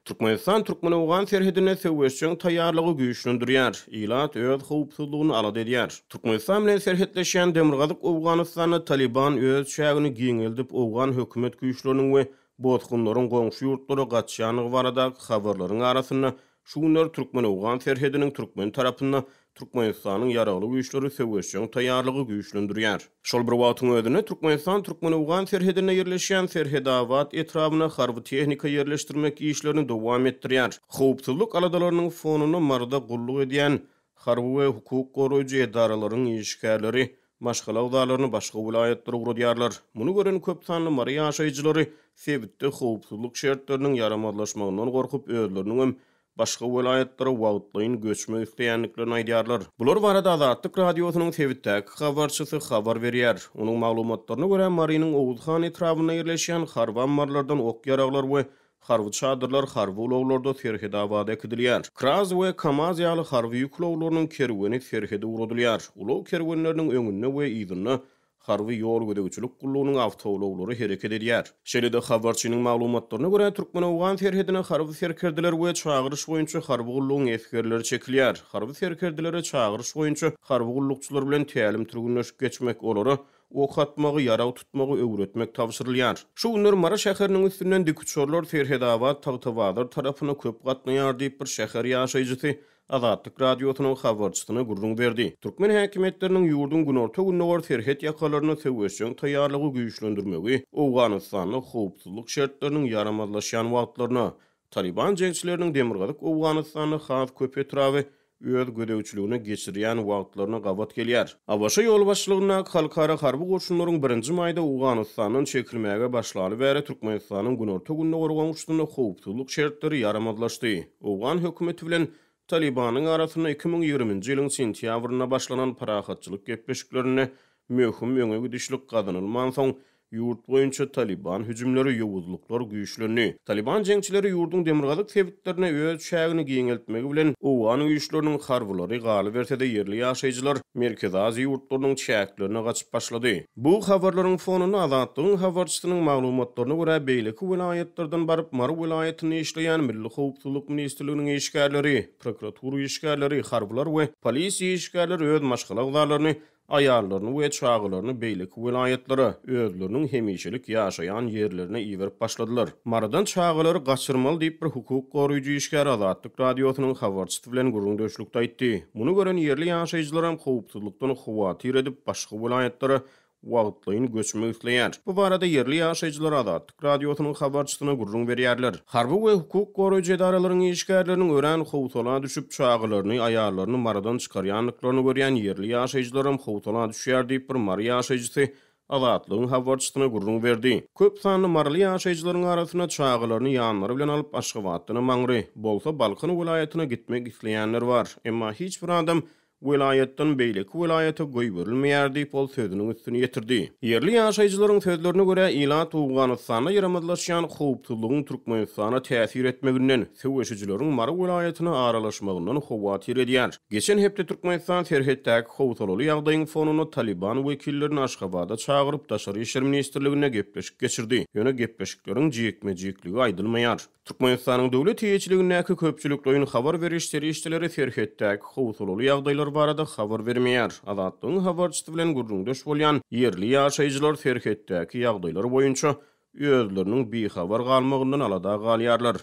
Türkmenistan türkmen-owgan serhedinde söweşjeň taýýarlygy güýçlendirýär, ilat öz howpsuzlygyny alada edýär. Türkmenistan bilen serhetleşýän demirgazyk Owganystanda Talyban öz çägini giňeldip, owgan hökümet güýçleriniň we bosgunlaryň goňşy ýurtlara gaçýandygy baradaky habarlaryň arasynda Şu günler türkmen-owgan serhediniň türkmen tarapynda Türkmenistanyň Ýaragly Güýçleri söweşjeň taýýarlygy güýçlendirýär. Şol bir wagtyň özünde, Türkmenistan türkmen-owgan serhedinde ýerleşýän Serhedabat etrabyna harby tehnika ýerleşdirmek işlerini dowam etdirýär. Howpsuzlyk aladalarynyň fonunda Maryda gulluk edýän harby we hukuk goraýjy edaralaryň işgärleri maşgala agzalaryny başga welaýatlara ugradýarlar. Muny gören köp sanly mary ýaşaýjylary sebitde howpsuzlyk şertleriniň ýaramazlaşmagyndan gorkup, özleriniňem başga welaýatlara wagtlaýyn göçmek isleýändiklerini aýdýarlar. Bular barada Azatlyk Radiosynyň sebitdäki habarçysy habar berýär. Onuň maglumatlaryna görä, Marynyň Oguzhan etrabynda ýerleşýän harby ammarlardan ok-ýaraglar we Harby çadyrlar harby ulaglarda Serhedabada äkidilýär. KRAZ we KAMAZ ýaly harby ýük ulaglarynyň kerweni serhede ugradylýar. Ulag kerwenleriniň öňünde we yzynda harby ýol gözegçilik gullugynyň awtoulaglary hereket edýär. Şeýle-de, habarçynyň maglumatlaryna görä, türkmen-owgan serhedine harby serkerdeler we çagyryş boýunça harby gullugyň esgerleri çekilýär. Harby serkerdelere çagyryş boýunça harby gullukçylar bilen tälim-türgenleşik geçmek, olara Ok atmagy, ýarag tutmagy öwretmek tabşyrylýar. Şu günler Mary şäheriniň üstünden dikuçarlar Serhedabat, Tagtabazar tarapyna köp gatnaýar diýip, bir şäher ýaşaýjysy Azatlyk Radiosynyň habarçysyna gürrüň berdi. Türkmen häkimiýetleriniň ýurduň günorta-gündogar serhet ýakalarynda söweşjeň taýýarlygy güýçlendirmegi Owganystanda howpsuzlyk şertleriniň ýaramazlaşýan wagtlaryna, Talyban jeňçileriniň demirgazyk Owganystanda has köp etraby öz gözegçiligine geçirýän wagtlaryna gabat gelýär. ABŞ ýolbaşçylygyndaky halkara harby goşunlaryň birinji maýda Owganystandan çekilmäge başlaly bäri Türkmenistanyň günorta-gündogar goňşusynda howpsuzlyk şertleri ýaramazlaşdy. Owgan hökümeti bilen Talybanyň arasynda 2020-nji ýylyň sentýabrynda başlanan parahatçylyk gepleşiklerinde möhüm öňe gidişlik gazanylmansoň, Ýurt boýunça Talyban hüjümleri, ýowuzlyklar güýçlendi. Talyban jeňçileri ýurduň demirgazyk sebitlerinde öz çägini giňeltmegi bilen, owgan güýçleriniň harbylary, galyberse-de ýerli ýaşaýjylar Merkezi Aziýa ýurtlarynyň çäklerine gaçyp başlady. Bu habarlaryň fonunda Azatlygyň habarçysynyň maglumatlaryna görä, beýleki welaýatlardan baryp Mary welaýatynda işleýän Milli howpsuzlyk ministrliginiň işgärleri, prokuratura işgärleri, harbylar we polisiýa işgärleri öz maşgala agzalaryny aýallaryny we çagalaryny beýleki welaýatlara, özleriniň hemişelik ýaşaýan ýerlerine iberip başladylar. Marydan çagalary gaçyrmaly diýip bir hukuk goraýjy işgär Azatlyk Radiosynyň habarçysy bilen gürrüňdeşlikde aýtdy. Muny gören ýerli ýaşaýjylaram howpsuzlykdan howatyr edip, başga welaýatlara wagtlaýyn göçmek isleýär. Bu barada ýerli ýaşaýjylar Azatlyk Radiosynyň habarçysyna gürrüň berýärler. Harby we hukuk goraýjy edaralaryň işgärleriniň örän howsala düşüp, çagalaryny, aýallaryny Marydan çykarýandyklaryny görýän ýerli ýaşaýjylaram howsala düşýär diýip, bir mary ýaşaýjysy Azatlygyň habarçysyna gürrüň berdi. Köp sanly maryly ýaşaýjylaryň arasynda çagalaryny ýanlary bilen alyp, Aşgabatdanam aňry, bolsa Balkan welaýatyna gitmek isleýänler bar. Emma hiç bir adam welaýatdan beýleki welaýata goýberilmeýär diýip, ol sözüniň üstüni ýetirdi. Ýerli ýaşaýjylaryň sözlerine görä, ilat Owganystanda ýaramazlaşýan howpsuzlygyň Türkmenistana täsir etmeginden, söweşijileriň Mary welaýatyna aralaşmagyndan howatyr edýär. Geçen hepde Türkmenistan serhetdäki howsalaly ýagdaýyň fonunda Talyban wekillerini Aşgabada çagyryp, Daşary işler ministrliginde gepleşik geçirdi. Ýöne gepleşikleriň jikme-jikligi aýdylmaýar. Türkmenistanyň döwlet eýeçiligindäki köpçülikleýin habar beriş serişdeleri serhetdäki howsalaly ýagdaýlar barada habar bermeýär. Azatlygyň habarçysy bilen gürrüňdeş bolýan ýerli ýaşaýjylar serhetdäki ýagdaýlar boýunça özleriniň bihabar galmagyndan alada galýarlar.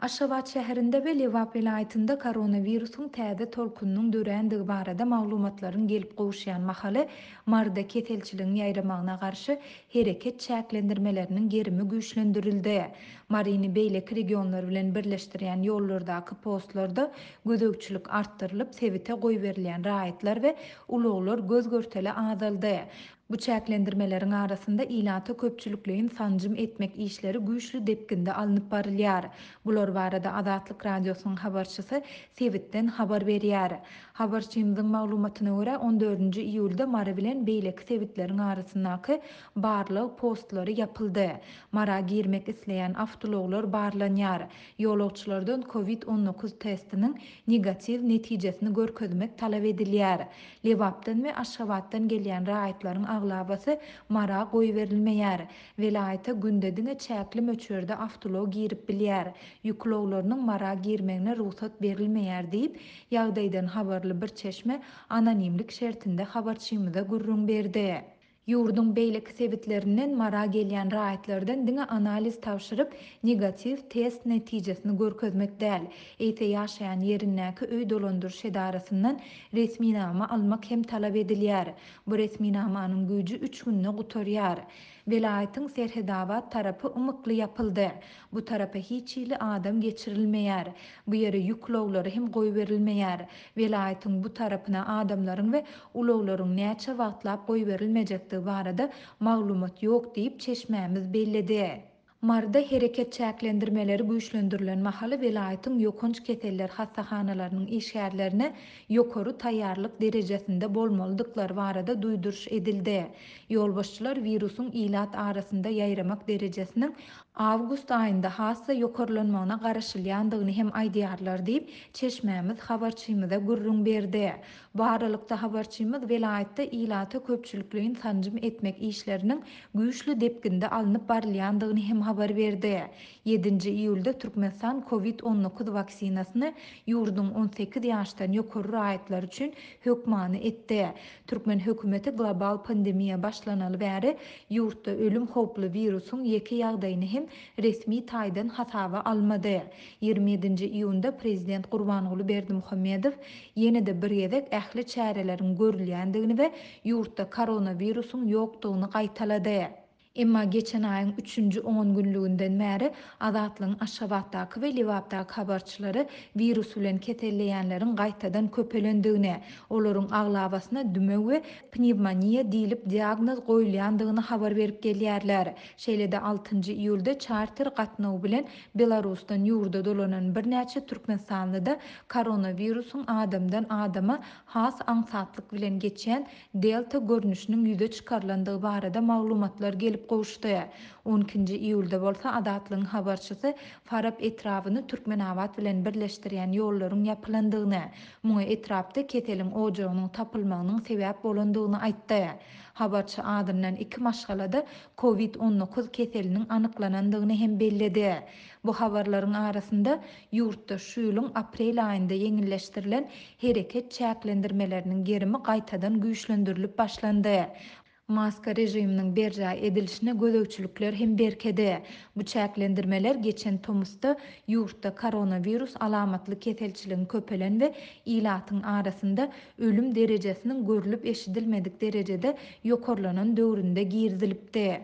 Aşgabat şäherinde we Lebap welaýatynda koronawirusyň täze tolkunynyň dörändigi barada maglumatlaryň gelip gowuşýan mahaly, Maryda keselçiligiň ýaýramagyna garşy hereket çäklendirmeleriniň gerimi güýçlendirildi. Maryny beýleki regionlar bilen birleşdirýän ýollardaky postlarda gözegçilik artdyrylyp, sebite goýberilýän raýatlar we ulaglar göz-görtele azaldy. Bu çäklendirmeleriň arasynda ilata köpçülikleýin sanjym etmek işleri güýçli depginde alnyp barylýar. Bular barada Azatlyk Radiosynyň habarçysy sebitden habar berýär. Habarçymyzyň maglumatyna görä, on dördünji iýulda Mary bilen beýleki sebitleriň arasyndaky barlag postlary ýapyldy. Mara girmek isleýän awtoulaglar barlanýar. Ýolagçylardan covid 19 testiniň negatiw netijesini görkezmek talap edilýär. Lebapdan we Aşgabatdan gelýän raýatlaryň. aglabasy Mara goýberilmeýär. Welaýata günde diňe çäkli möçberde awtoulag girip bilýär. Ýük ulaglarynyň Mara girmegine rugsat berilmeýär diýip, ýagdaýdan habarly bir çeşme anonimlik şertinde habarçymyza gürrüň berdi. Ýurduň beýleki sebitlerinden Mara gelýän raýatlardan diňe analiz tabşyryp, negatiw test netijesini görkezmek däl, eýse ýaşaýan ýerindäki öý dolandyryş edarasyndan resminama almak hem talap edilýär. Bu resminamanyň güýji üç günde gutarýar. Welaýatyň Serhedabat tarapy ymykly ýapyldy. Bu tarapa hiç hili adam geçirilmeýär. Bu ýere ýük ulaglary hem goýberilmeýär. Welaýatyň bu tarapyna adamlaryň we ulaglaryň näçe wagtlap goýberilmejekdigi barada maglumat ýok diýip, çeşmämiz belledi. Maryda hereket çäklendirmeleri güýçlendirilen mahaly welaýatyň ýokanç keseller hassahanalarynyň işgärlerine ýokary taýýarlyk derejesinde bolmalydyklary barada duýduryş edildi. Ýolbaşçylar wirusyň ilat arasynda ýaýramak derejesiniň awgust aýynda has-da ýokarlanmagyna garaşylýandygyny hem aýdýarlar diýip, çeşmämiz habarçymyza gürrüň berdi. Bu aralykda, habarçymyz welaýatda ilata köpçülikleýin sanjym etmek işleriniň güýçli depginde alnyp barylýandygyny hem habar berdi. Ýedinji iýulda Türkmenistan Covid 19 waksinasyny ýurduň 18 ýaşdan ýokary raýatlary üçin hökmany etdi. Türkmen hökümeti global pandemiýa başlanaly bäri ýurtda ölüm howply wirusyň ýeke ýagdaýyny hem resmi taýdan hasaba almady. 27-nji iýunda prezident Gurbanguly Berdimuhamedow ýene-de bir gezek ähli çäreleriň görülýändigini we ýurtda koronawirusyň ýokdugyny gaýtalady. Emma geçen aýyň üçünji ongünlüginden bäri Azatlygyň Aşgabatdaky we Lebapdaky habarçylary wirus bilen keselleýänleriň gaýtadan köpelendigini, olaryň aglabasyna dümew we pnewmoniýa diýlip diagnoz goýulýandygyny habar berip gelýärler. Şeýle-de altynjy iýulda çarter gatnawy bilen Belarusdan ýurda dolanan birnäçe türkmenistanlyda koronawirusyň adamdan adama has aňsatlyk bilen geçýän Delta görnüşiniň ýüze çykarylandygy barada maglumatlar gelip gowuşdy. On ikinji iýulda bolsa Azatlygyň habarçysy Farap etrabyny Türkmenabat bilen birleşdirýän ýollaryň ýapylandygyny, muňa etrapda keseliň ojagynyň tapylmagynyň sebäp bolandygyny aýtdy. Habarçy azyndan iki maşgalada Covid 19 keseliniň anyklanandygyny hem belledi. Bu habarlaryň arasynda, ýurtda şu ýylyň aprel aýynda ýeňilleşdirilen hereket çäklendirmeleriniň gerimi gaýtadan güýçlendirilip başlandy. Maska režiminiň berjaý edilişine gözegçilikler hem berkedi. Bu çäklendirmeler geçen tomusda ýurtda koronawirus alamatly keselçiligiň köpelen we ilatyň arasynda ölüm derejesiniň görlüp-eşidilmedik derejede ýokarlanan döwründe girizilipdi.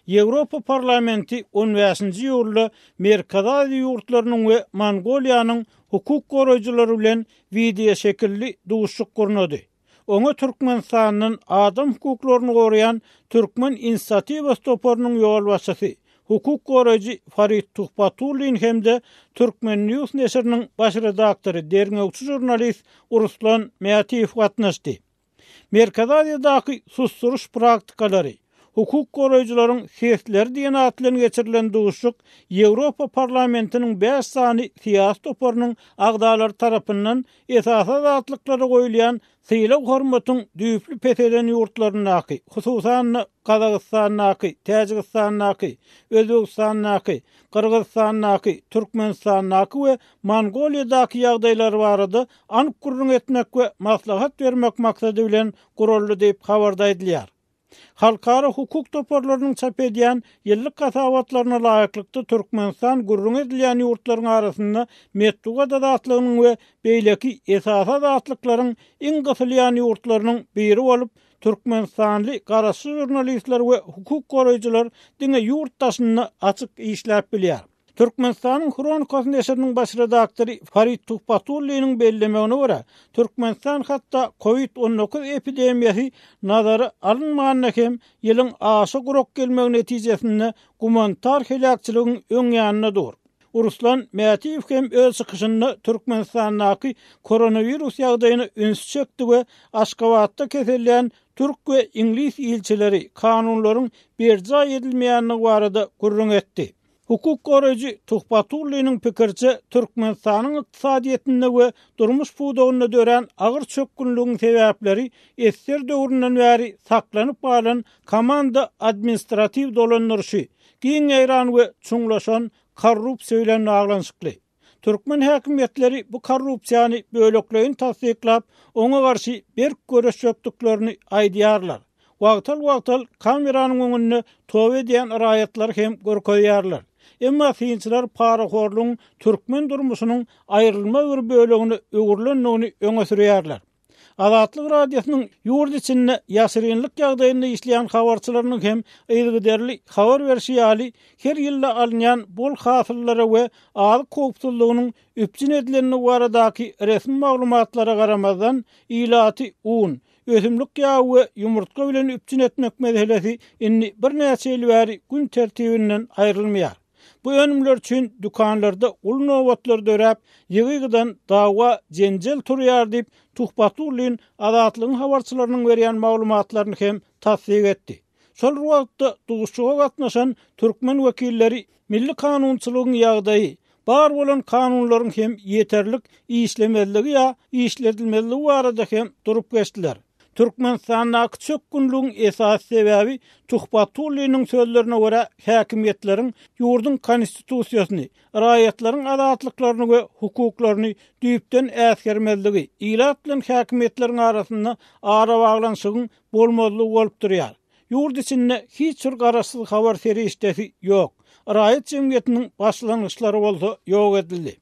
Ýewropa Parlamenti on bäşinji iýulda Merkezi Aziýa ýurtlarynyň we Mongoliýanyň hukuk goraýjylary bilen wideoşekilli duşuşyk gurnady. Oňa Türkmenistandan adam hukuklaryny goraýan Türkmen inisiatiwasy toparynyň ýolbaşçysy, hukuk goraýjy Farid Tuhbatullin hem-de Turkmen. News neşiriniň baş redaktory, derňewçi žurnalist Ruslan Mätiýew gatnaşdy. Merkezi Aziýadaky susduryş praktikalary, hukuk goraýjylaryň sesleri diýen at bilen geçirilen duşuşyk Ýewropa Parlamentiniň bäş sany syýasy toparynyň agzalary tarapyndan esasy azatlyklara goýulýan sylag-hormatyň düýpli peselen ýurtlaryndaky, hususan-da, Gazagystandaky, Täjigistandaky, Özbegistandaky, Gyrgyzystandaky, Türkmenistandaky we Mongoliýadaky ýagdaýlar barada anyk gürrüň etmek we maslahat bermek maksady bilen guraldy diýip, habarda aýdylýar. Halkara hukuk toparlarynyň çap edýän ýyllyk hasabatlaryna laýyklykda, Türkmenistan gürrüňi edilýän ýurtlaryň arasynda metbugat azatlygynyň we beýleki esasy azatlyklaryň iň gysylýan ýurtlarynyň biri bolup, türkmenistanly garaşsyz žurnalistler we hukuk goraýjylar diňe ýurt daşynda açyk işläp bilýär. Türkmenistanyň Hronikasy neşiriniň baş redaktory Farid Tuhbatulliniň bellemegine görä, Türkmenistan hatda Covid 19 epidemiýasy nazara alynmanda hem ýylyň aşa gurak gelmegi netijesinde gumanitar heläkçiligiň öň ýanynda dur. Ruslan Mätiýew hem öz çykyşynda Türkmenistandaky koronawirus ýagdaýyna ünsi çekdi we Aşgabatda kesellän türk we iňlis ilçileri kanunlaryň berjaý edilmeýändigi barada gürrüň etdi. Hukuk goraýjy Tuhbatulliniň pikiriçe, Türkmenistanyň ykdysadyýetinde we durmuş pudagynda dörän agyr çökgünligiň sebäpleri ssr döwründen bäri saklanyp galan komanda-administratiw dolandyryşy, giň ýaýran we çuňlaşan korrupsiýa bilen baglanyşykly. Türkmen häkimiýetleri bu korrupsiýany bölekleýin tassyklap, oňa garşy berk göreşjekdiklerini aýdýarlar. Wagtal-wagtal kameranyň öňünde toba edýän raýatlary hem görkezýärler. Emma synçylar parahorlugyň türkmen durmuşynyň aýrylmaz bir bölegine öwrülendigini öňe sürýärler. Azatlyk Radiosynyň ýurt içinde ýaşyrynlyk ýagdaýynda işleýän habarçylarynyň hem yzygiderli habar berşi ýaly, her ýylda alynýan bol hasyllara we azyk howpsuzlygynyň üpjün edilendigi baradaky resmi maglumatlara garamazdan, ilaty un, ösümlik ýagy we ýumurtga bilen üpjün etmek meselesi indi birnäçe ýyl bäri gün tertibinden aýrylmaýar. Bu önümler üçin dükanlarda uly nobatlar döräp, ýygy-ýygydan dawa, jenjel turýar diýip, Tuhbatullin Azatlygyň habarçylarynyň berýän maglumatlaryny hem tassyk etdi. Şol bir wagtda, duşuşyga gatnaşan türkmen wekilleri milli kanunçylygyň ýagdaýy, bar bolan kanunlaryň hem ýeterlik işlemezligi ýa işledilmezligi barada hem durup geçdiler. Türkmenistandaky çökgünligiň esasy sebäbi Tuhbatulliniň sözlerine görä häkimiýetleriň ýurduň konstitusiýasyny, raýatlaryň azatlyklaryny we hukuklaryny düýpden äsgermezligi, ilat bilen häkimiýetleriň arasynda arabaglanyşygyň bolmazlygy bolup durýar. Ýurt içinde hiç bir garaşsyz habar serişdesi ýok. Raýat jemgyýetiniň başlangyçlary bolsa ýok edildi.